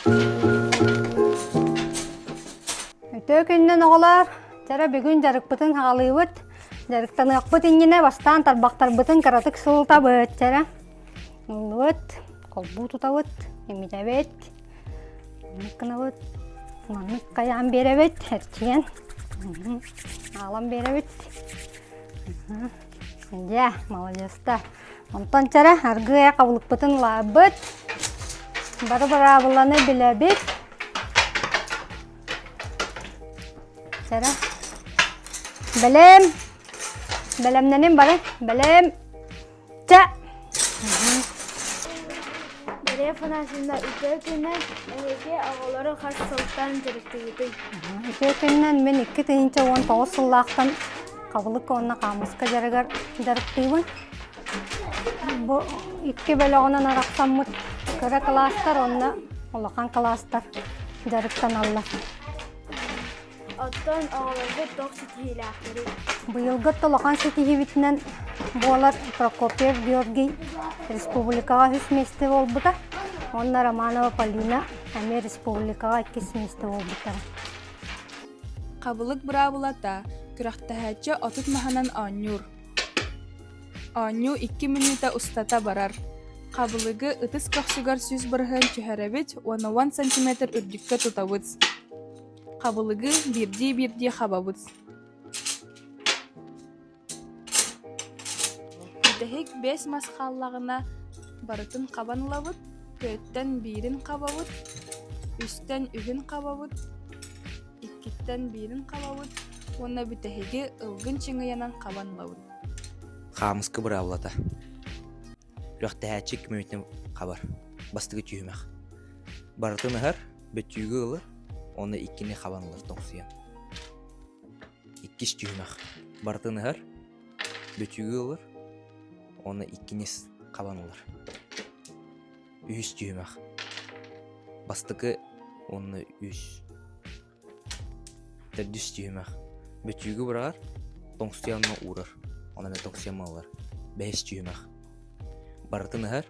Үтүө күнүнэн оҕолор! Чара бүгүн дьарыкпытын хаҕалыыбыт. Дьарыктаныахпыт иннинэ бастаан тарбахтарбытын кыратык сылытабыт. Чара ыллыбыт, холбуу тутабыт, имитэбит, маннык гынабыт, маннык хайаан биэрэбит, эрчийэн, аалан биэрэбит. Дьэ, молодецта. Онтон чара аргыай хабылыкпытын ылаабыт. Бары быраабыланы билэбит. Чара. Бэлэм. Бэлэмнэнин бары. Бэлэм. Чэ. Дария Афанасьевна, үтүө күнүнэн эһиги оҕолору хас сылтан дьарыктыыгытый? Үтүө күнүнэн мин 2019 сыллаахтан хабылык уонна хаамыска дьарыгар дьарыктыыбын. Бу икки бөлөҕүнэн арахсаммыт кыра кылаастар уонна улахан кылаастар дьарыктаналлар. Оттон оҕолоргут туох ситиһиилээхтэрий? Быйылгы улахан ситиһиибитинэн буолар Прокопьев Георгий республикаҕа үс миэстэ буолбута уонна Романова Полина эмиэ республикаҕа иккис миэстэ буолбуттара. Хабылык быраабылата күрэхтэһээччи 30 маһынан оонньуур. Оонньуу икки мүнүүтэ устата барар. Хабылыгы ытыс көхсүгэр 100% түһэрэбит уонна уон сантиметр үрдүккэ тутабыт. Хабылыгы биирдии-биирдии хабабыт. Бүтэһик биэс мас хааллаҕына барытын хабан ылабыт, төрүттэн биирин хабабыт, үстэн үһүн хабабыт, иккиттэн биирин хабабыт уонна бүтэһиги ылгын чыҥыйанан хабан ылабыт. Хаамыска быраабылата Күрэхтэһээччи көмөтүн хабар. Бастакы түһүмэх. Барытын ыһар, бөттүүгү ылар, уонна иккини хабан ылар тоҥсуйан. Иккис түһүмэх. Барытын ыһар, бөтүүгү ылар, уонна иккини хабан ылар. Үһүс түһүмэх. Бастакы уонна үс. Төрдүс түһүмэх. Бөтүүгү быраҕар, тоҥсуйа онно уурар, онон эмиэ тоҥсуйа ылар. Бэһис түһүмэх. Барытын ыһар,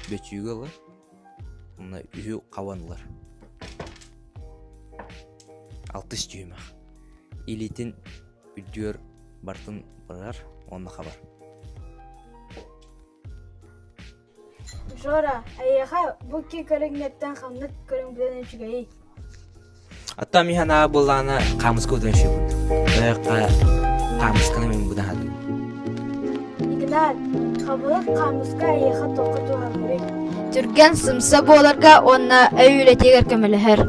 бөтүүгү ылар, уонна үһү хабан ылар. Алтыс түһүмэх. Илиитин үрдүгэр барытын быраҕар уонна хабар. Жора, эйиэхэ бу икки көрүҥнэртэн ханнык көрүҥ билэн үчүгэйий? Оттон мин санаа буоллаҕына хаамыска утан үчүгэй курдук. Хаамысканы мин быдан сатыыбын. Игнат, хабылык хаамыска эйиэхэ туохха туһалыырый? Түргэн сымса буоларга уонна өй үлэтигэр көмөлөһөр.